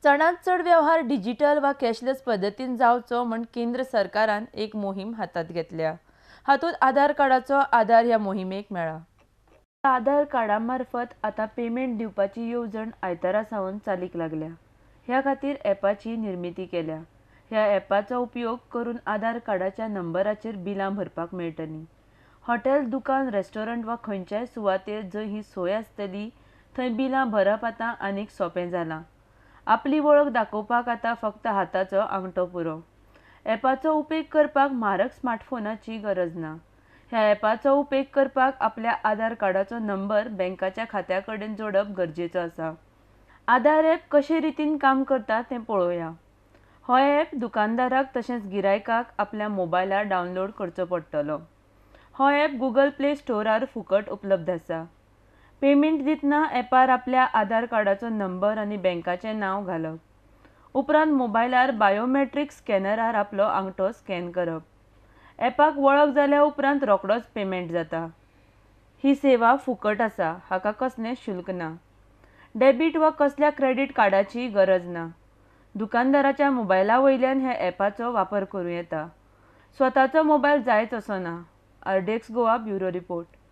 चडांत चड वेव्हार डिजिटल वा कॅशलेस पद्दतीन जावचो म्हूण केंद्र सरकारान एक मोहीम हातांत घेतल्या. हातूंत आधार कार्डाचो आदार ह्या मोहिमेक मेळ्ळा. आधार कार्डा मार्फत आतां पेमेंट दिवपाची येवजण आयतारा सावन चालीक लागल्या. ह्या खातीर अॅपाची निर्मिती केल्या. ह्या अॅपाचो उपयोग करून आधार कार्डाच्या नंबराचेर बिलां भरपाक मेळटलीं. हॉटेल, दुकान, रेस्टॉरंट वा खंयच्याय सुवातेर जंय ही सोय आसतली थंय बिलां भरप आतां आनीक सोंपें जालां. आपली वळख दाखोवपाक आतां फक्त हाताचो आंगठो पुरो. अॅपाचो उपेग करपाक म्हारग स्मार्टफोनाची गरज ना. ह्या अॅपाचो उपेग करपाक आपल्या आधार कार्डाचो नंबर बँकाच्या खात्या कडेन जोडप गरजेचो आसा. आधार अॅप कशे रितीन काम करता तें पळोवया. हो अॅप दुकानदाराक तशेंच गिरायकाक आपल्या मोबायलार डावनलोड करचो पडटलो. हो अॅप गुगल प्ले स्टोरार फुकट उपलब्ध आसा. पेमेंट दितना अॅपार आपल्या आधार कार्डाचो नंबर आनी बँकाचें नांव घालप. उपरांत मोबायलार बायोमॅट्रीक स्कॅनरार आपलो आंगठो स्कॅन करप. अॅपाक वळख जाल्या उपरांत रोखडोच पेमेंट जाता. ही सेवा फुकट आसा, हाका कसलें शुल्क ना. डेबीट वा कसल्या क्रेडीट कार्डाचीय गरज ना. दुकानदाराच्या मोबायला वयल्यान ह्या अॅपाचो वापर करूं येता. स्वताचो मोबायल जायच असो ना. RDX Goa bureau report.